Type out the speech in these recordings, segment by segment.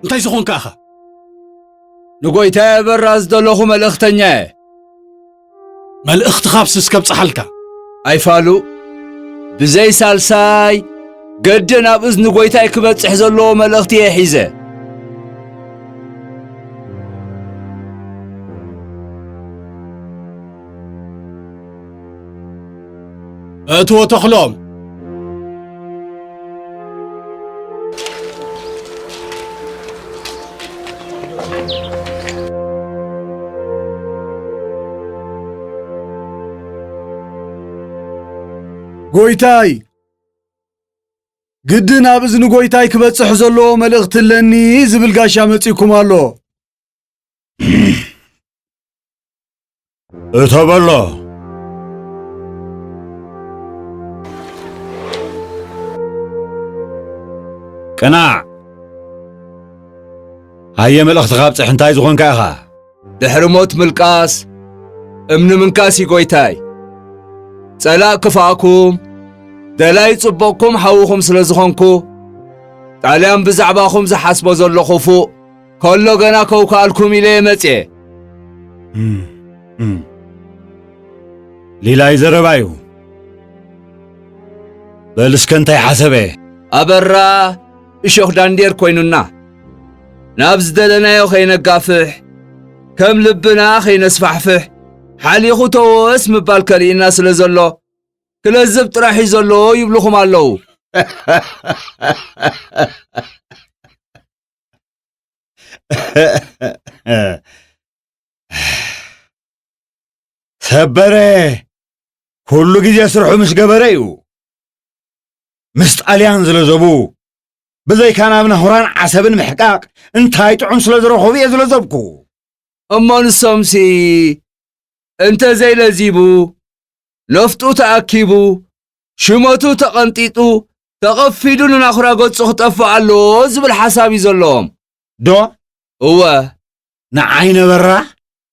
እንታይ ዝኾንካ ኢኻ? ንጎይታይ ኣበራ ዝደለኹ መልእኽተኛ እየ። መልእኽትኻብስ እስከ ብጽሓልካ። ኣይፋሉ፣ ብዘይ ሳልሳይ ገድን ኣብ እዝኒ ጎይታይ ክበጽሕ ዘለዎ መልእኽቲ እየ ሒዘ። እትዎ ተኽሎም። ጎይታይ፣ ግድን ኣብ እዝኒ ጎይታይ ክበጽሕ ዘለዎ መልእኽቲ ኣለኒ ዝብል ጋሻ መጺእኩም ኣሎ። እቶ በሎ። ቅናዕ። ሃየ መልእኽትኻ ኣብጽሕ፣ እንታይ ዝኾንካ ኢኻ? ድሕሪ ሞት ምልቃስ፣ እምኒ ምንካስ እዩ ጎይታይ። ጸላእ ክፍኣኩም፣ ደላይ ጽቡቕኩም ሓውኹም ስለ ዝኾንኩ፣ ጣልያን ብዛዕባኹም ዝሓስቦ ዘሎ ክፉእ ከሎ ገና ከውክኣልኩም ኢለ እየ መጽኤ። እም፣ እም። ሊላይ ዘረባዩ። በል እስከ እንታይ ሓሰበ? ኣበራ እሾኽ ዳንዴር ኮይኑና፣ ናብ ዝደለናዮ ከይነጋፍሕ፣ ከም ልብና ከይነስፋሕፍሕ፣ ሓሊኹ ተወስ ምባል ከርእየና ስለ ዘሎ፣ ክለዝብ ጥራሕ እዩ ዘሎ ይብልኹም ኣለዉ። ሰበረ ኩሉ ግዜ ስርሑ ምስ ገበረ እዩ። ምስ ጣልያን ዝለዘቡ፣ ብዘይካ ናብ ናሁራን ዓሰብን ምሕቃቅ እንታይ ጥዑም ስለ ዝረኸቡ እየ ዝለዘብኩ። እሞ ንሶምሲ እንተ ዘይለዚቡ፣ ነፍጡ ተኣኪቡ፣ ሽመቱ ተቐንጢጡ፣ ተቐፊዱ ንናኹራ ገጹ ክጠፍእ ኣለዎ ዝብል ሓሳብ እዩ ዘለዎም። ዶ? እወ። ንዓይ ነበራ?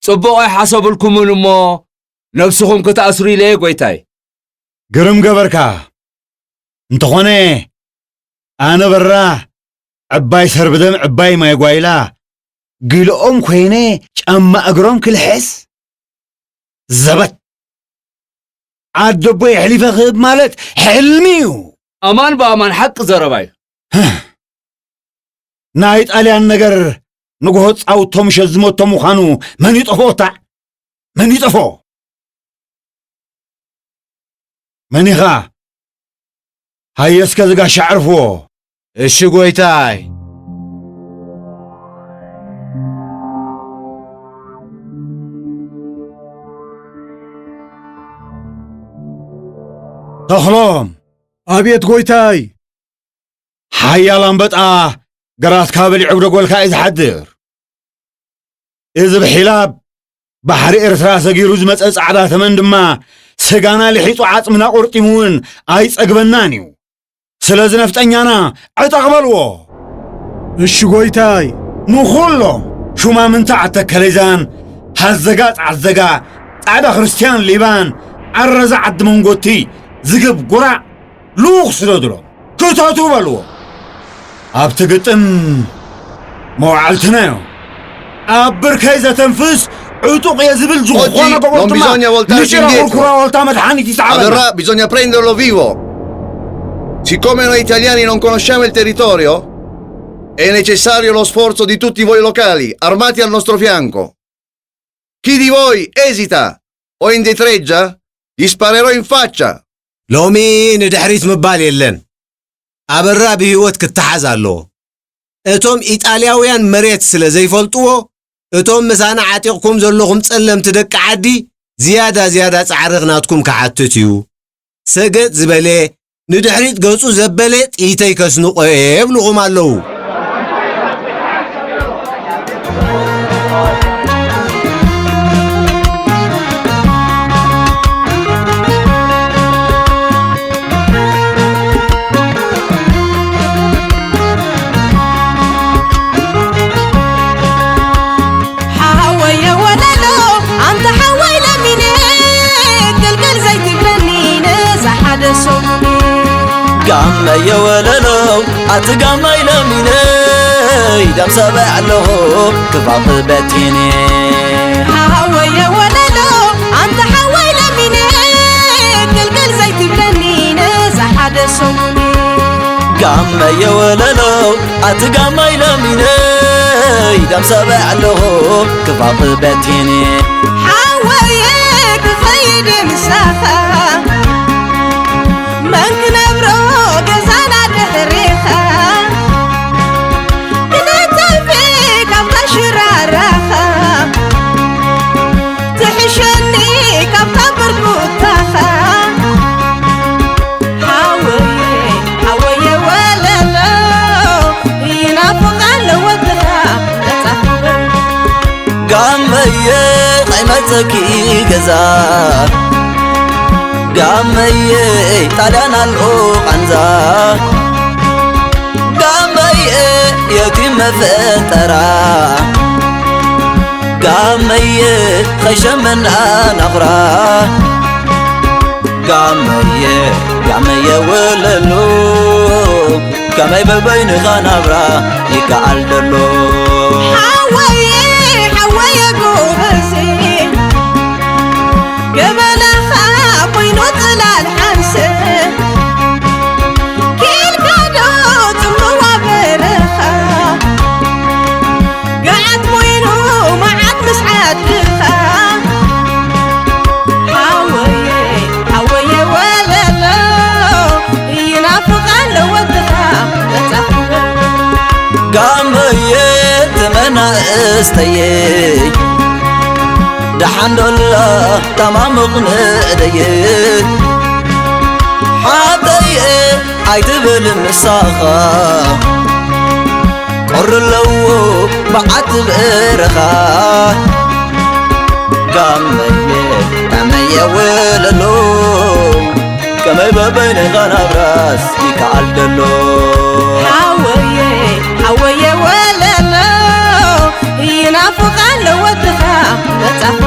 ጽቡቕ ኣይሓሰብልኩምን እሞ፣ ነብስኹም ክትኣስሩ ኢለ እየ ጎይታይ። ግርም ገበርካ። እንተኾነ፣ ኣነ በራ፣ ዕባይ ሰርብደም፣ ዕባይ ማይ ጓይላ፣ ግልኦም ኮይነ ጫማ እግሮም ክልሕስ? ዘበት! ዓደቦይ ኣሕሊፈ ክህብ ማለት ሕልሚ እዩ። ኣማን ብኣማን ሓቂ ዘረባ እዩ። ናይ ጣልያን ነገር ንግሆ ጻውቶ ምሸት ዝመቶ ምዃኑ መን ይጠፍኦታ? መን ይጠፍኦ? መን ኢኻ? ሃየ እስከ ዝጋሻ ዕርፍዎ። እሺ ጎይታይ። ተኽሎም። ኣቤት ጎይታይ። ሓያል ኣንበጣ ግራትካ በሊዑ ብደጎልካ እዩ ዝሓድር። እዚ ብሒላብ ባሕሪ ኤርትራ ሰጊሩ ዝመጸ ጻዕዳ ተመን ድማ ስጋና ልሒጹ ዓጽምና ቆርጢሙ እውን ኣይጸግበናን እዩ። ስለዚ ነፍጠኛና ዕጠቕ በልዎ። እሺ ጎይታይ። ንኹሎም ሹማምንቲ ዓተከሌዛን ሃዘጋ ጻዕዘጋ ጻዕዳ ክርስትያን ሊባን ዓረዛ ዓዲ መንጎቲ ዝግብ ጉራዕ ልኡኽ ስደዱሎም፣ ክተቱ በልዎ። ኣብቲ ግጥም መዋዕልትና እዮም። ኣብ ብርከይ ዘተንፍስ ዕጡቕ እየ ዝብል ዝኾነ Oggi ጎቦ non ድማ bisogna voltarci ንጭራ indietro። ኩርኩራ ዋልታ መድሓኒት ይስዓበና። Allora bisogna prenderlo vivo. Siccome noi italiani non conosciamo il territorio, è necessario lo sforzo di tutti voi locali, armati al nostro fianco. Chi di voi esita o indietreggia, gli sparerò in faccia. ሎሚ ንድሕሪት ምባል የለን። ኣበራ ብህይወት ክተሓዝ ኣለዎ። እቶም ኢጣልያውያን መሬት ስለ ዘይፈልጥዎ፣ እቶም ምሳና ዓጢቕኩም ዘለኹም ጸለምቲ ደቂ ዓዲ ዝያዳ ዝያዳ ጻዕሪ ናትኩም ክሓትት እዩ። ሰገጥ ዝበለ ንድሕሪት ገጹ ዘበለ ጥይተይ ከስንቖ እየ የብልኹም ኣለዉ። ሓወየ ወለሎ ኣንታ ሓወይ ለሚነ፣ ግልግል ዘይትብለኒ ነዛ ሓደ ሰሙን። ጋመየ ወለሎ ኣቲ ጋማይ ለሚነ፣ ይደምሰበ ኣለኹ ክፋቕ በቲኒ። ሓወየ ወለሎ ኣንታ ሓወይ ለሚነ፣ ክልክል ዘይትብለኒ ነዛ ሓደ ሰሙን። ጋመየ ወለሎ ኣቲ ጋማይ ለሚነ፣ ይደምሰበ ኣለኹ ክፋቕ በቲኒ። ሓወየ ክኸይድ ምሳኻ፣ መን ክነብሮ ገዛና ድሕሬኻ፣ ክነተፊ ካብታ ሽራራኻ፣ ትሕሸኒ ካብታ ብርኩታኻ። ሓወየ፣ ሓወየ ወለሎ፣ ይናፍቕ ኣሎ ወድኻ መጻኹ። ጋመየ ኸይመጸኪ ገዛ፣ ጋመየ ጣልያን ኣሎ ቃንዛ፣ ጋመየ የቲም መፈጠራ፣ ጋመየ ኸይሸመና ናኹራ። ጋመየ፣ ጋመየ ወለሎ፣ ከመይ በበይንኻ ናብራ ይከኣል ደሎ። ሓወየ፣ ሓወየ ጎበዜ፣ ገበናኻ ኮይኑ ጽላል ሓንሰ፣ ኪልካ ዶ ጽምዋ በረኻ፣ ገዓት ኮይኑ መዓት ምስ ዓድኻ። ሓወየ፣ ሓወየ ወለሎ፣ ይናፍቕ ኣሎ ወድኻ መጻኹ። ጋመየ ተመናእስተየ፣ ደሓን ዶላ ተማሙቕ ንእደየ። ሓተየ ኣይትብል ምሳኻ፣ ቁሪ ኣለዎ በዓቲ በረኻ። ጋመየ፣ ጋመየ ወለሎ፣ ከመይ በበይንኻ ናብራስ ይከኣል ደሎ። ሓወየ፣ ሓወየ ወለሎ፣ ይናፍቕ ኣሎ ወድኻ መጻኹ።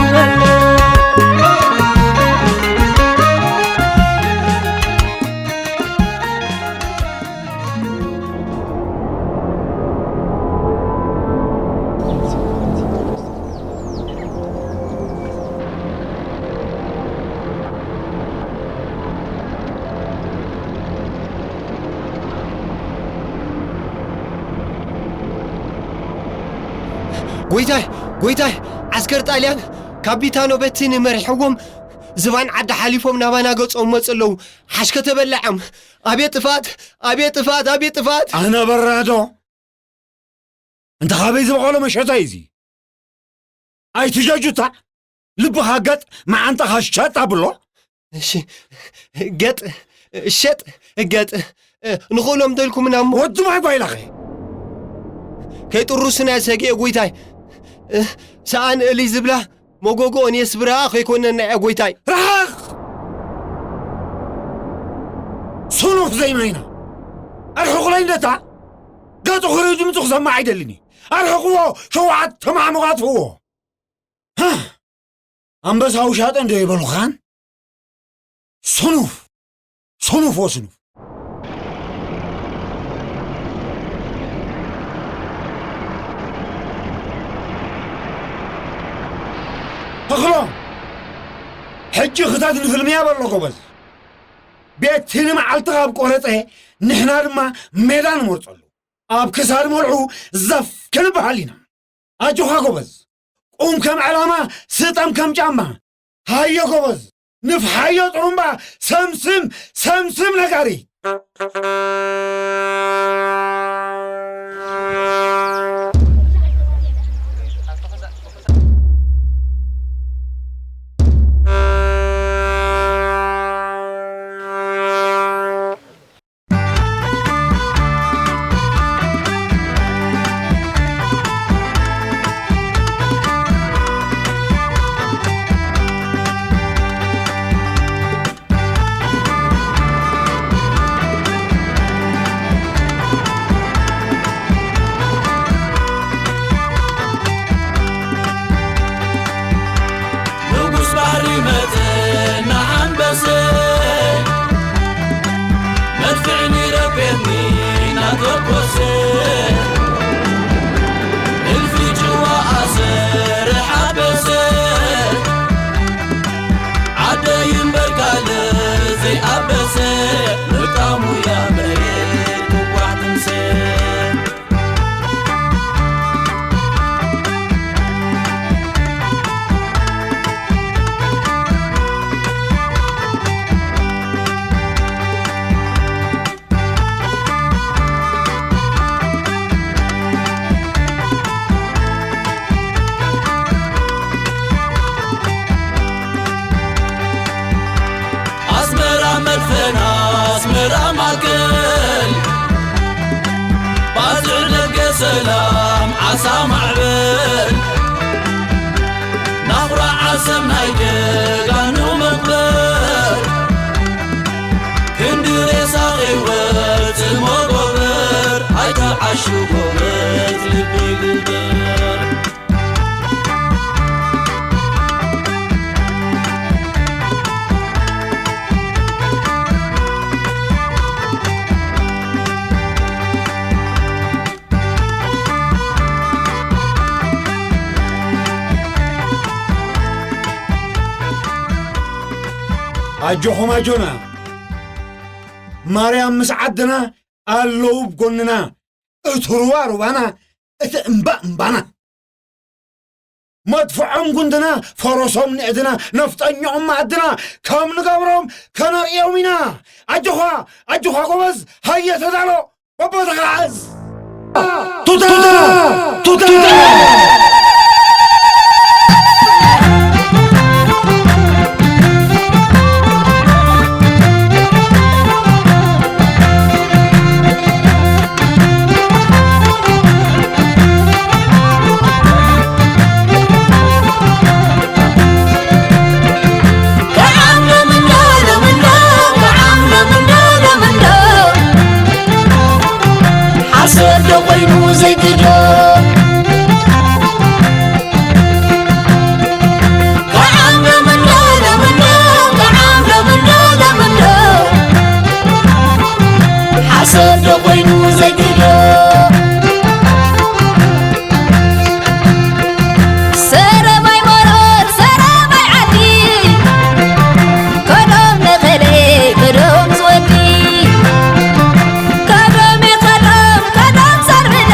ጎይታይ፣ ጎይታይ፣ ዓስከር ጣልያን ካፒታኖ በቲኒ መሪሕዎም ዝባን ዓዲ ሓሊፎም ናባና ገጾም መጹ ኣለዉ። ሓሽከ ተበላዖም። ኣቤት ጥፍኣት፣ ኣቤት ጥፍኣት፣ ኣቤት ጥፍኣት። ኣነ በራዶ እንተ ኻበይ ዝበቐሎ መሸታ እዩ እዚ? ኣይትጀጁታ፣ ልብኻ ገጥ፣ መዓንጣኻ ሸጥ ኣብሎ። እሺ፣ ገጥ፣ ሸጥ፣ ገጥ፣ ንኽእሎም ደልኩምና እሞ። ወዲ ማይ ጓይላኸ? ከይጥሩስና ሰጊኤ ጎይታይ። ሰኣን እሊ ዝብላ መጎጎ እኔስ ብርሃ ከይኮነና እያ ጎይታይ። ርሓቕ! ስኑፍ ዘይማይና። ኣርሕቑለይ እንደታ። ገጹ ክርኢ ድምጹ ክሰማዕ ኣይደልን እዩ። ኣርሕቕዎ፣ ሸውዓተ ማዕሙቕ ኣጥፍእዎ። ሃ! ኣንበሳ ውሻጠ እንዶ ይበሉኻን? ስኑፍ! ስኑፍ ወስኑፍ። ተኽሎ! ሕጂ ክታት ንፍልምያ በሎ ጎበዝ። ቤቲ ንመዓልቲ ካብ ቆረጸ፣ ንሕና ድማ ሜዳ ንመርጸሉ። ኣብ ክሳድ መርዑ ዘፍ ክንበሃል ኢና። ኣጆኻ ጎበዝ፣ ቁም ከም ዕላማ፣ ስጠም ከም ጫማ። ሃየ ጎበዝ፣ ንፍሓዮ ጥሩምባ፣ ሰምስም፣ ሰምስም ነጋሪት። ንጉስ ባሕሪ መጸ እናሓንበሰ፣ መድፍዕ ንረቤትኒ እናተኮሰ፣ ጣሙያ መሬት ክዋዕ ትምስል። ኣስመራ መድፈና፣ ኣስመራ ማእከል፣ ባጽዕ ደገ ሰላም፣ ዓሳ ማዕበል፣ ናቑራ ዓሰብ ናይ ጀጋኑ መቕበር፣ ክንዲ ሬሳ ከይወጽእ መጎበር፣ ኣይትዓሹ ጎበዝ ልቢ ግበር። ኣጆኹም ኣጆና፣ ማርያም ምስ ዓድና ኣለዉ ኣብ ጎንና። እቲ ሩባ ሩባና፣ እቲ እምባ እምባና። መድፍዖም ጉንድና፣ ፈረሶም ንእድና፣ ነፍጠኛኦም ማዕድና፣ ከም ንገብሮም ከነርእዮም ኢና። ኣጆኻ፣ ኣጆኻ ጎበዝ፣ ሃየ ተዳሎ፣ በቦታኻ ሓዝ። ቱታ! ቱታ! ሓሶት ዶ ኮይኑ ዘይክዶ? ከዓም ዶ ምንዶ ዶ ምንዶ፣ ከዓም ዶ ምንዶ ዶ ምንዶ። ሓሶት ዶ ኮይኑ ዘይክዶ? ሰረባይ መሮር፣ ሰረባይ ዓዲ፣ ከዶም ንኸለ፣ ከዶም ዝወዲ፣ ከዶም ከዶም፣ ከዶም ሰርብለ፣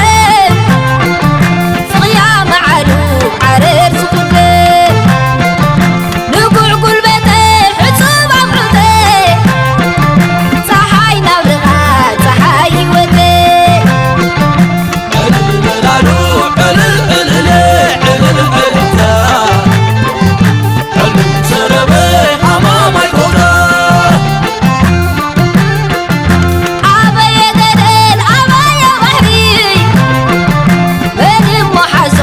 ፍቕያ መዓሉ ዓረር ዝኹደ፣ ንጉዕ ጉልበተ፣ ሕጹብ ኣምዑተ፣ ጸሓይ ናብርኻ፣ ጸሓይ ህይወተ። ዕልል በላሉ፣ ዕልል፣ ዕልል፣ ዕልል፣ ዕልልታ። ዕልል ሰረበይ ሓማማይ ኮታ። ኣበየ ገደል፣ ኣበየ ባሕሪ፣ መን እሞ ሓዞ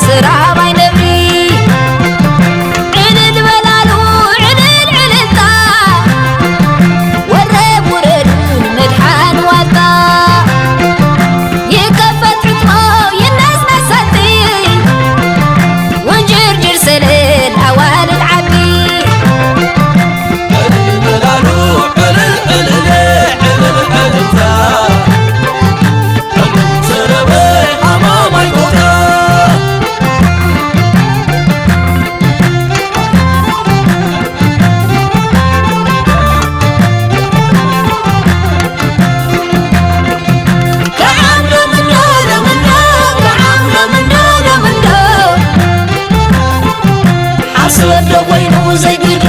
ስራባይ ነብሪ። ዕልል በላሉ፣ ዕልል፣ ዕልልታ። ወረብ ውረዱ፣ መድሓን ዋልታ። ይከፈት ሕትሞ፣ ይነስነስ ሰቲ፣ ውንጅርጅር ሰለል ኣዋልድ ዓዲ። ዕልል በላሉ፣ ዕልል፣ ዕልል፣ ዕልል፣ ዕልልታ። ዕልል ሰረበይ ሓማማይ ኮታ። ሓሶት ዶ ኮይኑ ዘይግዶ?